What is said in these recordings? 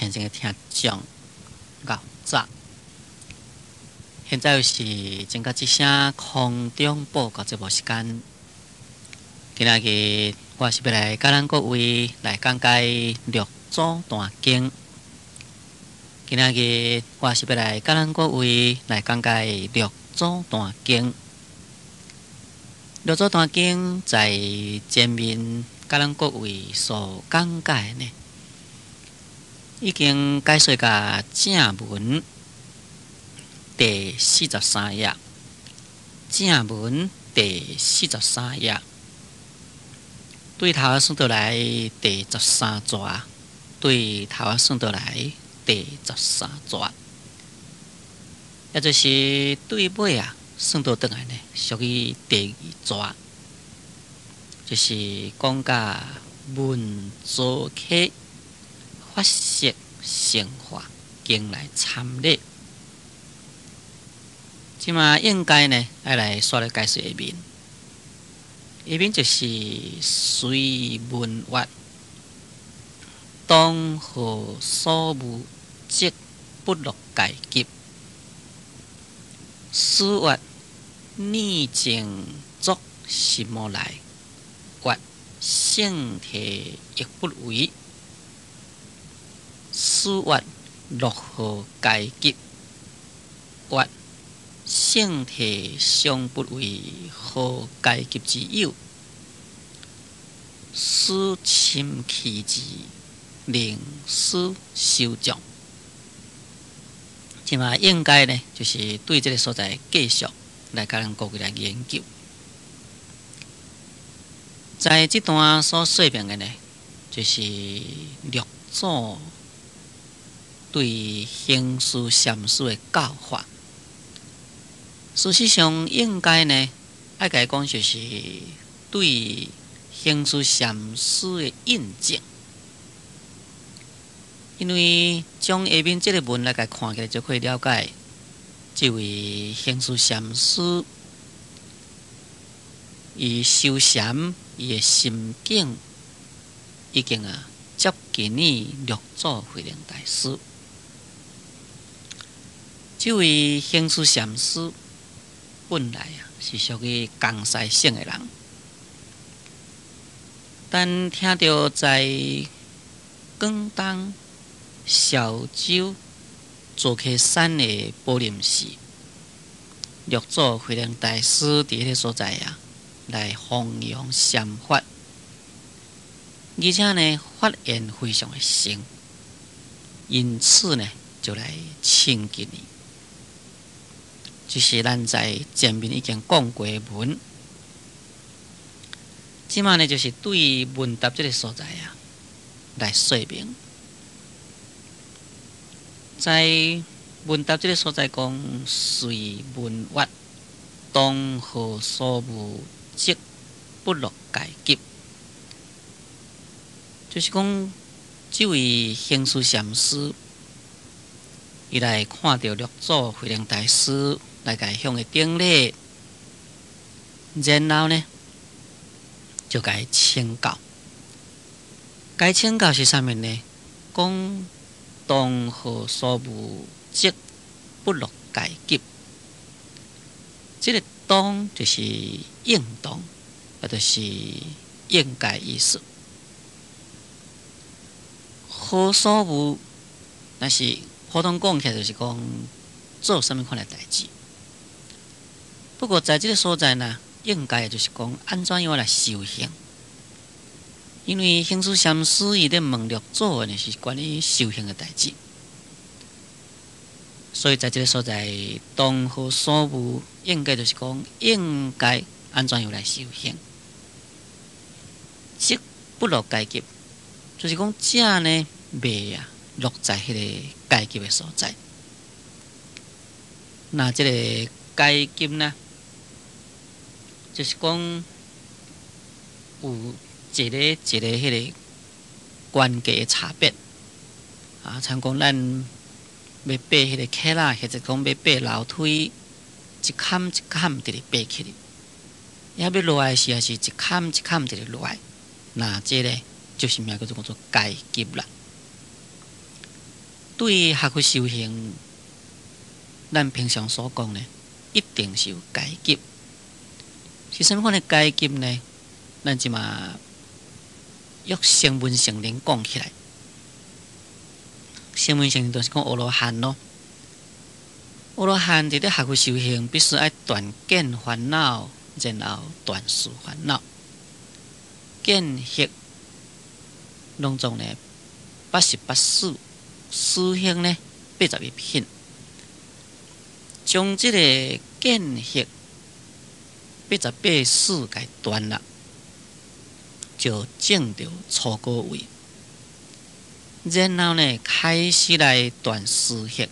線上的聽眾𠢕早。現在又是正覺之聲空中報告節目時間。今仔日我是欲來佮咱各位來講解六祖壇經。今仔日我是欲來佮咱各位來講解六祖壇經。六祖壇經在前面佮咱各位所講解呢，已經解說到正文第四十三頁，正文第四十三頁，對頭仔算倒來第十三逝，對頭仔算倒來第十三逝，也就是對尾啊算倒轉來呢，屬於第二逝，就是講到文殊溪法色成化經來參禮。這馬應該呢，愛來煞來解說下面。下面就是隨聞曰，當何所務，則不落階級。師曰：念靜作什麼來？曰：聖體亦不為。師曰：落何階級？曰：聖體尚不為何階級之有？師深器之，令師修眾。這馬應該呢，就是對這个所在繼續來共咱各位來研究。在這段所說明的呢，就是六祖對行思禪師的教化。事實上，應該呢，愛共伊講就是對行思禪師的印證。因為將下面這个文來共看起來，就可以了解這位行思禪師伊修禪，伊的心境已經啊接近於六祖慧能大師。這位行思禪師本來啊是屬於江西省的人，但聽著在廣東潮州濁溪山的寶林寺，六祖慧能大師佇彼个所在啊，來弘揚禪法，而且呢法緣非常的深，因此呢就來親近伊。這是咱在前面已經講過的文，這馬呢就是對問答這个所在啊來說明。在問答這个所在講，隨聞曰，當何所務，則不落階級。就是講，這位行思禪師，伊來看著六祖慧能大師來共伊向伊頂禮，然後呢，就共伊請教。共伊請教是啥物呢？講當何所務，則不落階級。這个當就是應當，也就是應該意思。何所務，若是普通講起來，就是講做啥物款的代誌。不過在這个所在呢，應該就是講按怎樣來修行。因為行思禪師伊咧問六祖的呢，是關於修行的代誌，所以在這个所在，當何所務，應該就是講應該按怎樣來修行，則不落階級，就是講這呢袂啊落在彼个階級的所在。那這个階級呢，就是講有一个一个彼个關係的差別啊，親像講咱欲爬彼个溪仔，或者講欲爬樓梯，一坎一坎直直爬起去，抑欲落來時也是一坎一坎直直落來，那這个就是名叫做講做階級啦。對學佛修行，咱平常所講呢，一定是有階級。是啥物款的階級呢？咱這馬用聲聞乘人講起來，聲聞乘人就是講阿羅漢咯。阿羅漢佇咧學佛修行，必須愛斷見煩惱，然後斷思煩惱。見行攏總呢88事，思行呢81品，將這個見惑88事共斷啦，就證著初果位。然後呢，開始來斷思惑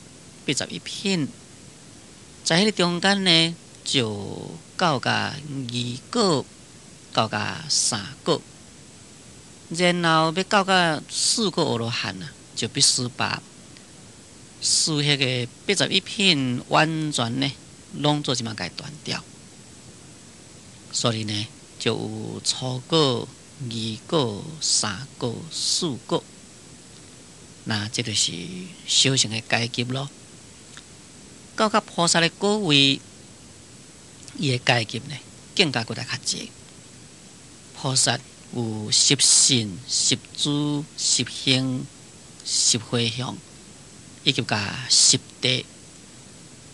81品，在彼個中間呢，就到共二果，到共三果，然後欲到共四果阿羅漢啊，就必須把思惑的81品完全呢，攏做這馬共斷掉。所以呢，就有初果、二果、三果、四果。那這就是修行的階級囉。到較菩薩的果位，伊的階級呢，更加閣來較濟。菩薩有十信、十住、十行、十回向，以及共十地，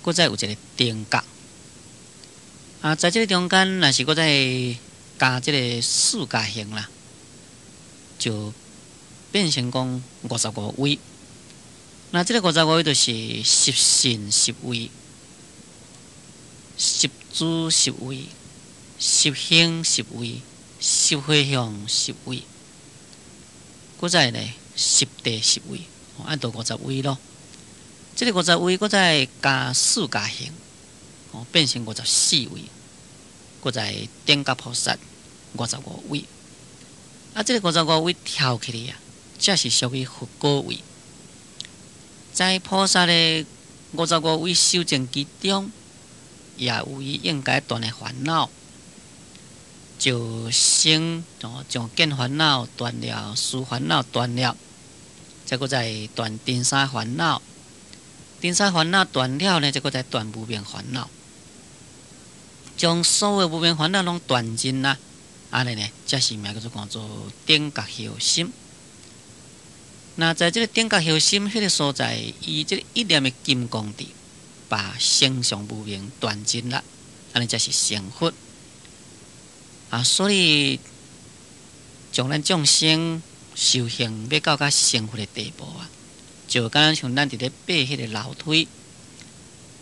閣再有一個頂覺。啊，在這個中間，若是閣再加這個四加行啦，就變成講55位。那這個五十五位就是十信十位、十住十位、十行十位、十回向十位，閣再呢十地十位，按就50位囉。這個五十位閣再加四加行，哦，變成54位，閣再頂覺菩薩五十五位。啊，這個五十五位跳起來啊，才是屬於佛果位。在菩薩的五十五位修證其中，也有伊應該斷的煩惱，就先哦將見煩惱斷了，思煩惱斷了，再閣再斷塵沙煩惱，塵沙煩惱斷了呢，再閣再斷無明煩惱，將所有無明煩惱攏斷盡啦，按呢呢，才是名叫做講做頂覺後心。那在這個頂覺後心彼個所在，伊這個一念的金剛智，把形相無明斷盡啦，按呢才是成佛。啊，所以將咱眾生修行欲到較成佛的地步啊，就敢若像咱佇咧爬彼個樓梯，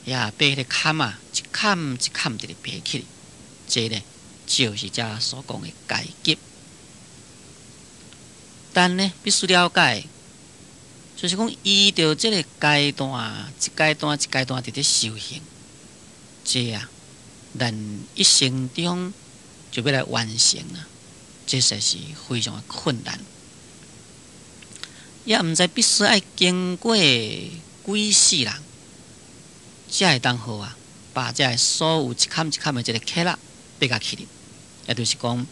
呀，爬彼個坎啊，一坎一坎佇咧爬起來，這呢就是遮所講的階級。但呢，必須了解，就是講依著這個階段，一階段一階段佇咧修行，這啊，咱一生中就欲來完成啊，這實在是非常的困難。也毋知必須愛經過幾世人，才會當好啊，把這所有一坎一坎的這個坎仔爬共起來，也就是講，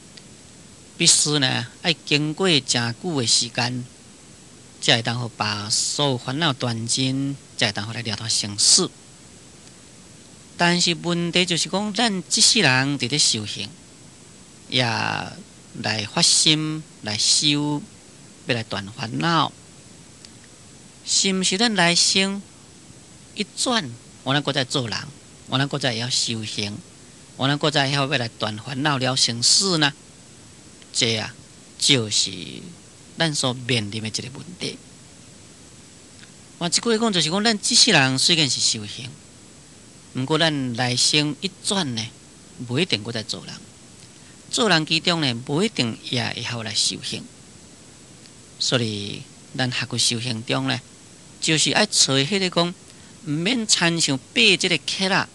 必須呢愛經過誠久的時間，才會當好把所有煩惱斷盡，才會當好來了脫生死。但是問題就是講，咱這世人佇咧修行，也來發心來修，欲來斷煩惱，是毋是咱來生一轉，我咱閣再做人，我咱閣再會曉修行，我咱閣再會曉欲來斷煩惱了生死呢？這啊，就是咱所面臨的一個問題。換一句話講，就是講，咱這世人雖然是修行，毋過咱來生一轉呢，無一定閣再做人。做人其中呢，無一定也會曉來修行。所以，咱學佛修行中呢，就是愛揣彼個講，毋免親像爬這個坎仔，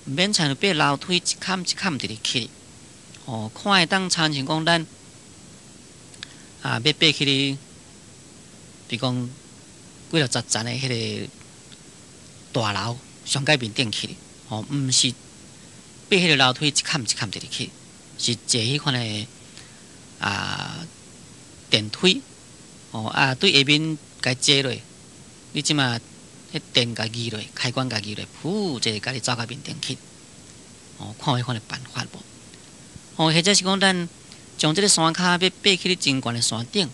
毋免親像爬樓梯一坎一坎佇咧起。哦，看會當親像講咱啊，欲爬起咧，比如講幾若十層的彼個大樓上蓋面頂去，哦，毋是爬彼個樓梯一坎一坎佇咧起，是坐彼款的啊電梯，哦啊對下面共坐落，你這馬彼電共挃落，開關共挃落，噗，這會共你走到面頂去。哦，看有彼款的辦法無？哦，或者是講咱將這个山跤欲爬去你真懸的山頂，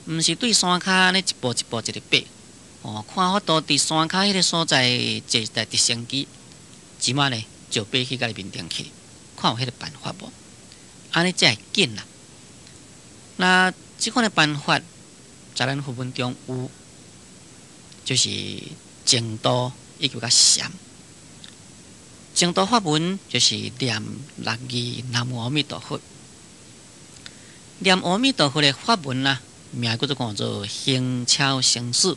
毋是對山跤按呢一步一步一直爬。哦，看法度佇山跤彼个所在坐一台直升機，這馬呢就爬去共你面頂去，看有彼个辦法無？按呢才會緊啦。那這款的辦法，在咱佛門中有，就是淨土以及佮禪。淨土法門就是念六字南無阿彌陀佛。念阿彌陀佛的法門啊，名叫做講做行超生死，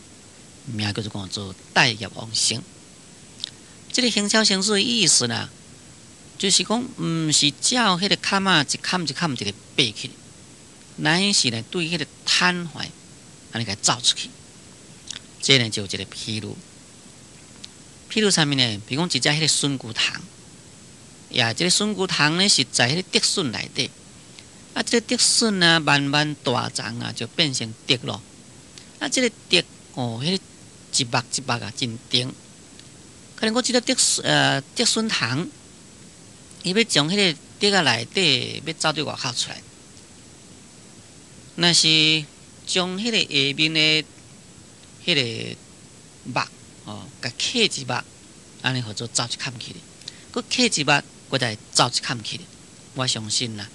名叫做講做帶業往生。這个行超生死的意思呢，就是講毋是照彼个坎仔一坎一坎一个爬去，乃是呢對彼个坦懷，按呢共走出去。這呢就有一个譬喻，譬如啥物呢？比如講一隻彼个筍龜蟲，呀，這个筍龜蟲呢是在彼个竹筍內底，啊，這个竹筍啊慢慢大長啊，就變成竹咯。啊，這个竹哦，彼个一目一目啊，真長。可能講這个竹筍蟲，伊欲從彼个竹仔內底欲走佇外口出來，若是將彼個下面的彼个目哦，共磕一目，按呢予做走一坎去咧，閣磕一目，閣再走一坎去咧。我相信啦，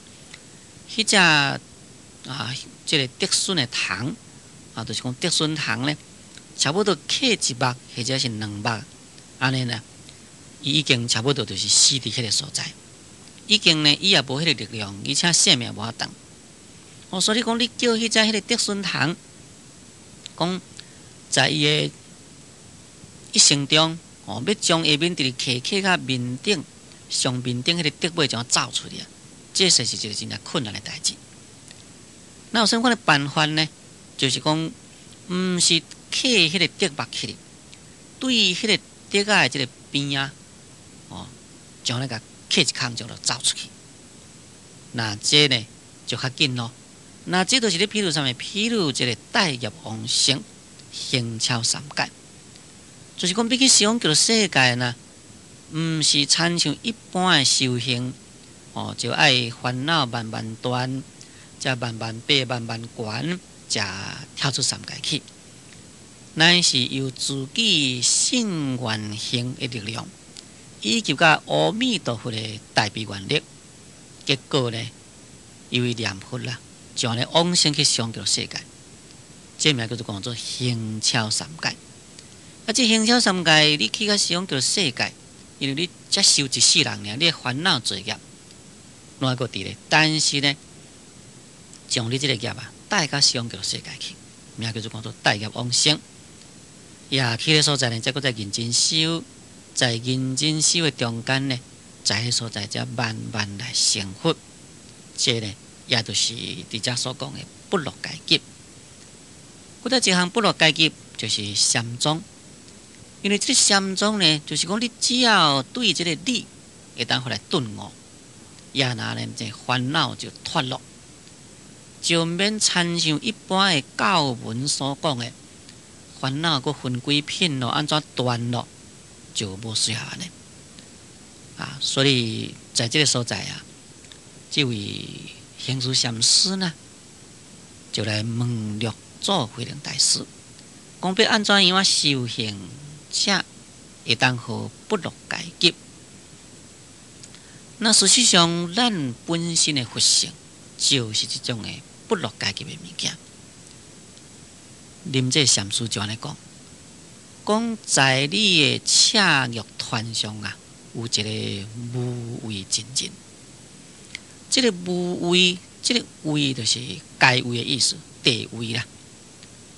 彼隻啊，這个竹筍的蟲啊，就是講竹筍蟲咧，差不多磕一目或者是兩目，按呢呢，伊已經差不多就是死佇彼个所在，已經呢，伊也無彼個力量，而且性命無法長。哦，所以講你叫彼隻彼個竹筍蟲，講在伊的一生中，哦，欲將下面直直磕磕到面頂上面頂彼个竹尾，將走出來，這實是一个真正困難的代誌。那有啥款的辦法呢？就是講，毋是磕彼个竹目去，對彼个竹仔的這个邊仔，哦，將咧共磕一空，將就走出去。那這呢就較緊咯。那這就是咧，譬如啥物？譬如這个帶業往生，行超三界，就是講比起西方極樂世界呢，毋是親像一般的修行，哦，就愛煩惱慢慢斷，才慢慢爬，慢慢懸，才跳出三界去。乃是由自己信願行的力量，以及佮阿彌陀佛的大悲願力，結果呢，因為念佛啦，就按呢往生去西方極樂世界，這名叫做講做行超三界。啊，這行超三界，你去到西方極樂世界，因為你才修一世人爾，你的煩惱罪業攏還閣佇咧，但是呢，將你這個業啊帶到西方極樂世界去，名叫做講做帶業往生。也去彼所在呢，才閣再認真修，在認真修的中間呢，在彼所在才慢慢來成佛。這呢，也就是佇遮所講的不落階級。閣再一項不落階級，就是禪宗。因為這個禪宗呢，就是講你只要對這個理會當予來頓悟，也若呢，這煩惱就脫落，就免親像一般的教文所講的煩惱閣分幾品咯，按怎斷咯，就無需要按呢。啊，所以在這個所在啊，這位行思禪師呢，就來問六祖慧能大師，講欲按怎樣仔修行，才會當予不落階級。那事實上，咱本身的佛性就是這種的不落階級的物件。臨濟禪師就按呢講，講在你的赤玉團上啊，有一个無位真人。這个無位，這个位就是階位的意思，地位啦。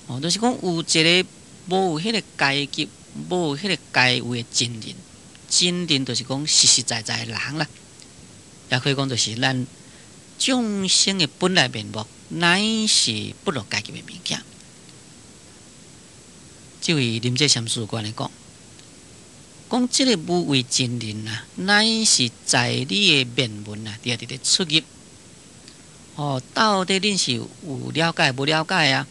哦，就是講有一个無彼个階級、無彼个階位的真人，真人就是講實實在在的人啦。也可以講就是咱眾生的本來面目，乃是不落階級的物件。這位臨濟禪師按呢講，講這个無位真人啊，乃是在你的面門啊，佇遐佇咧出入。哦，到底恁是有了解無了解啊？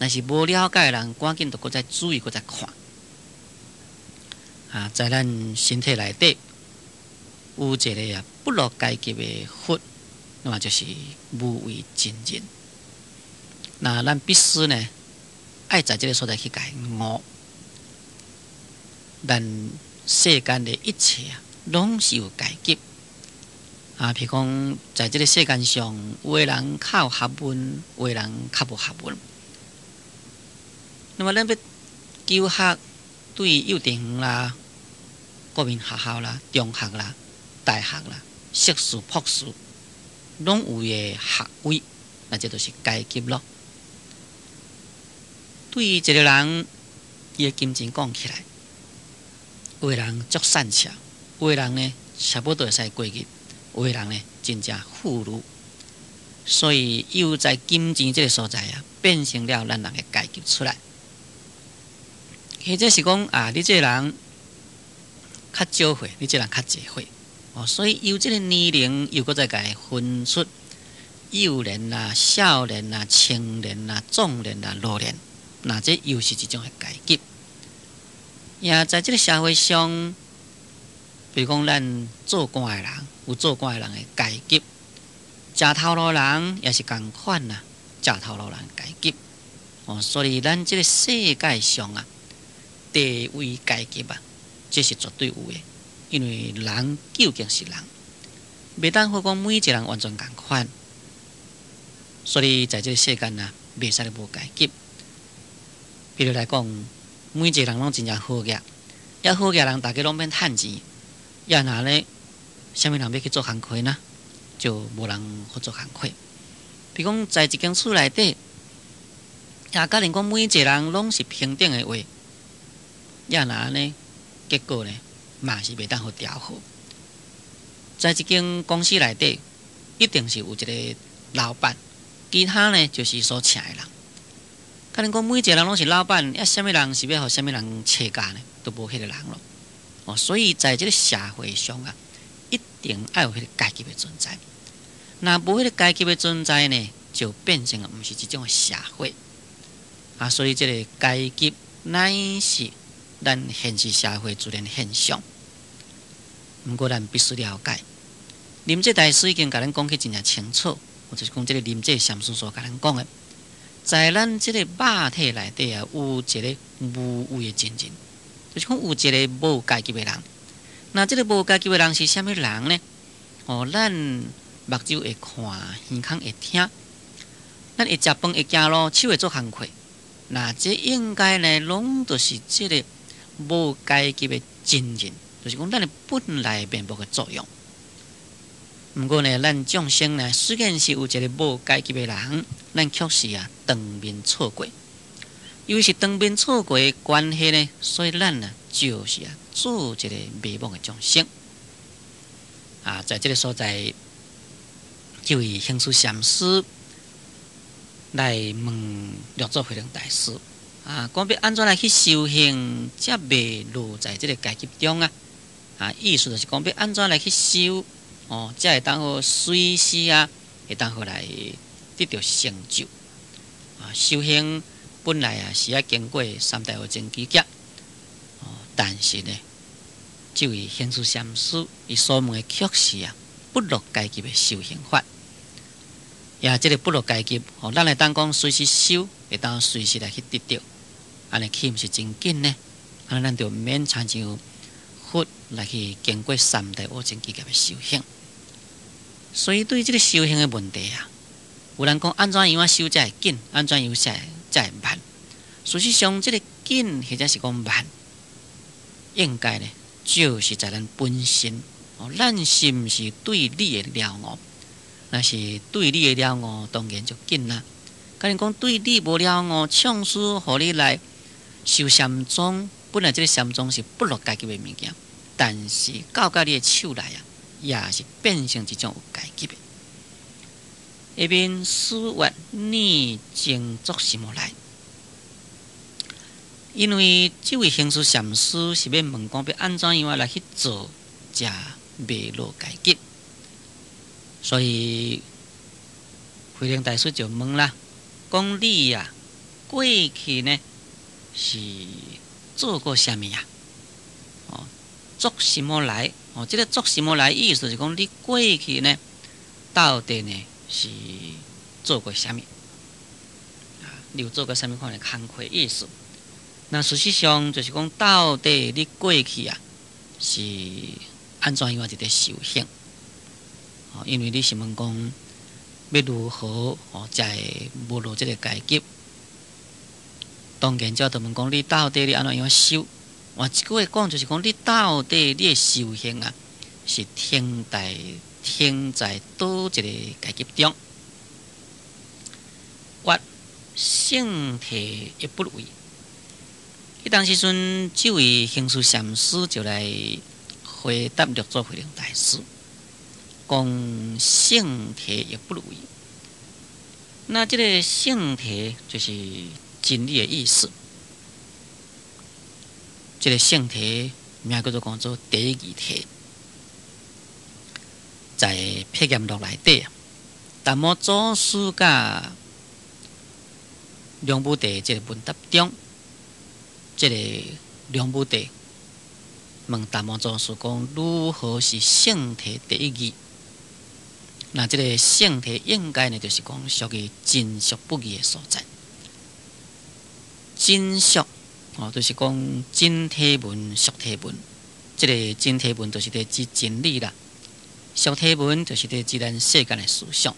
若是無了解的人，趕緊就閣再注意，閣再看。啊，在咱身體內底有一个啊不落階級的佛，那麼就是無為真人。那咱必須呢，愛在這个所在去共伊悟。咱世間的一切啊，攏是有階級。啊，譬如講，在這个世間上，有的人較有學問，有的人較無學問。那麼，咱欲求學，對幼稚園啦、國民學校啦、中學啦、大學啦、碩士、博士，攏有伊的學位，那這就是階級囉。對於一个人，伊的金錢講起來，有的人足散赤，有的人呢，差不多會使過日，有的人呢，真正富裕。所以，又在金錢這个所在啊，變成了咱人的階級出來。或者是講啊，你這个人較少歲，你這个人較濟歲，哦，所以由這个年齡又閣再共伊分出幼年啦、少年啦、青年啦、壯年啦、老年，那這又是一種的階級。也在這个社會上，比如講咱做官的人，有做官的人的階級；食頭路人也是仝款啦，食頭路人階級。哦，所以咱這个世界上啊，地位階級啊，這是絕對有的，因為人究竟是人，袂當好講每一個人完全仝款，所以在這个世間啊，袂使無階級。比如來講，每一個人攏真正好額，抑好額人大家攏免趁錢，抑若呢，啥物人欲去做工課呢？就無人好做工課。比如講，在一間厝內底，也假如講每一個人攏是平等的話，抑若按呢，結果呢，嘛是袂當好調和。在一間公司內底，一定是有一个老闆，其他呢就是所請的人。假如講每一个人攏是老闆，抑啥物人是欲予啥物人請假呢？都無彼个人囉。哦，所以在這个社會上啊，一定愛有彼个階級的存在。若無彼个階級的存在呢，就變成毋是一種社會。啊，所以這个階級乃是咱現實社會自然現象。毋過咱必須了解，臨濟大師已經共咱講起真正清楚，或者是講這个臨濟禪師所共咱講的，在咱這个肉體內底啊，有一个無為的真人，就是講有一个無階級的人。那這个無階級的人是啥物人呢？哦，咱目睭會看，耳孔會聽，咱會食飯，會行路，手會做工課。那這應該呢，攏就是這个無階級的真人，就是講咱的本來面目的作用。毋過呢，咱眾生呢，雖然是有一个無階級的人，咱卻是啊當面錯過。因為是當面錯過的關係呢，所以咱啊就是啊做一个迷惘的眾生。啊，在這个所在，這位行思禪師來問六祖慧能大師啊，講欲按怎來去修行，才袂落在這个階級中啊？啊，意思就是講欲按怎來去修，哦，才會當好隨時啊，會當好來得著成就。啊，修行本來啊是愛經過三大阿僧祇劫，哦，但是呢，這位行思禪師伊所問的卻是啊，不落階級的修行法。也這个不落階級，哦，咱會當講隨時修，會當隨時來去得著，按呢豈毋是真緊呢？按呢咱就毋免親像佛來去經過三大阿僧祇劫的修行。所以對這个修行的問題啊，有人講按怎樣仔修才會緊，按怎樣才會慢。事實上，這个緊或者是講慢，應該呢，就是在咱本身哦，咱是毋是對理的了悟？若是對理的了悟，當然就緊啦。假如講對理無了悟，創始予你來修禪宗，本來這个禪宗是不落階級的物件，但是到佮你的手內啊，也是變成一種有階級的。下面師曰擬靜作什麼來？因為這位行思禪師是欲問講，欲按怎樣來去做，才袂落階級。所以慧能大師就問啦，講你啊，過去呢是做過啥物啊？哦，作什麼來？哦，這个作什麼來意思是講你過去呢，到底呢是做過啥物？啊，你有做過啥物款的工課意思？那事實上就是講，到底你過去啊是按怎樣佇咧修行？哦，因為你是問講欲如何哦，才會無落這个階級？當然，就問講你到底你按怎樣修？換一句話講，就是講你到底你的修行啊，是停在佗一个階級中？曰聖體亦不為。彼當時陣，這位行思禪師就來回答六祖慧能大師，講聖體亦不為。那這个聖體就是真理的意思。這个聖體名叫做講做第一義諦，在《遍嚴錄》內底，達摩祖師佮梁武帝這个問答中，這个梁武帝問達摩祖師講：如何是聖諦第一義？那這个聖諦應該呢，就是講屬於真俗不二的所在。真俗哦，就是講真體文、俗體文。這个真體文就是佇指真理啦，俗體文就是佇指咱世間的思想。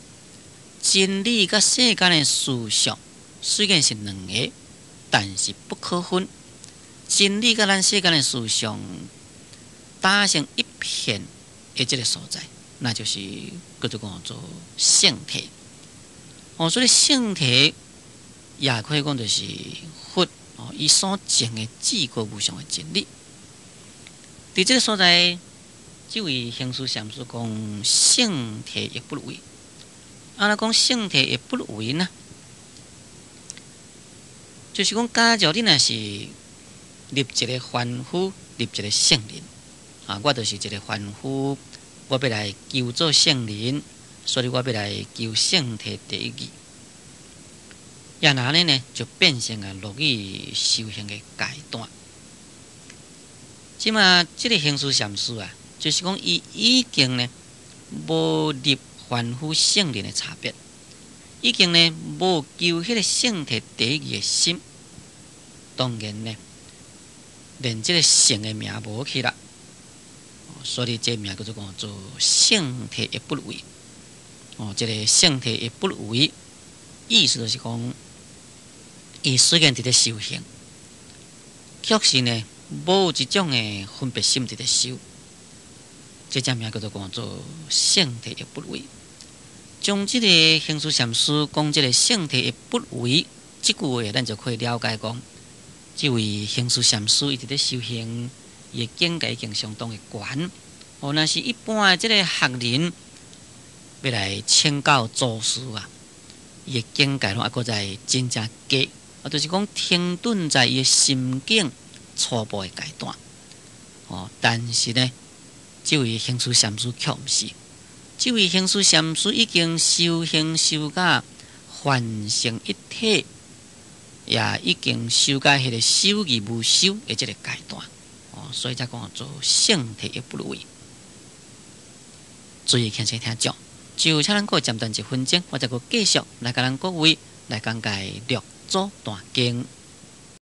真理佮世間的思想雖然是兩个，但是不可分。真理佮咱世間的思想打成一片的這个所在，那就是叫做講做聖諦。哦，所以聖諦也可以講就是佛哦，伊所證的至高無上的真理。佇這个所在，這位行思禪師講聖諦亦不為。按怎講聖諦亦不為呢？就是講，假如你若是入一个凡夫，入一个聖人，啊，我就是一个凡夫，我欲來求做聖人，所以我欲來求聖諦第一義。也那按呢呢，就變成啊落去修行的階段。這馬這个行思禪師啊，就是講伊已經呢無入凡夫聖人的差別，已經呢無求彼个聖諦第一義的心，當然呢，連這个聖的名無去啦，所以這名叫做講做聖諦亦不為。哦，這个聖諦亦不為，意思就是講，伊雖然佇咧修行，卻是呢無一種的分別心佇咧修，這隻名叫做講做聖諦亦不為。將這个行思禪師講這个聖諦亦不為這句話，咱就可以了解講，這位行思禪師伊佇咧修行，伊的境界已經相當的懸。哦，若是一般的這个學人欲來請教祖師啊，伊的境界攏猶閣在真正低，啊，就是講停頓在伊的心境初步的階段。哦，但是呢，這位行思禪師卻毋是，這位行思禪師已經修行修甲幻成一體，也已經修甲彼个守而無守的這个階段。哦，所以才講做聖諦亦不為。注意聽聽聽眾，就請咱閣暫停一分鐘，我再閣繼續來共咱各位來講解六祖壇經。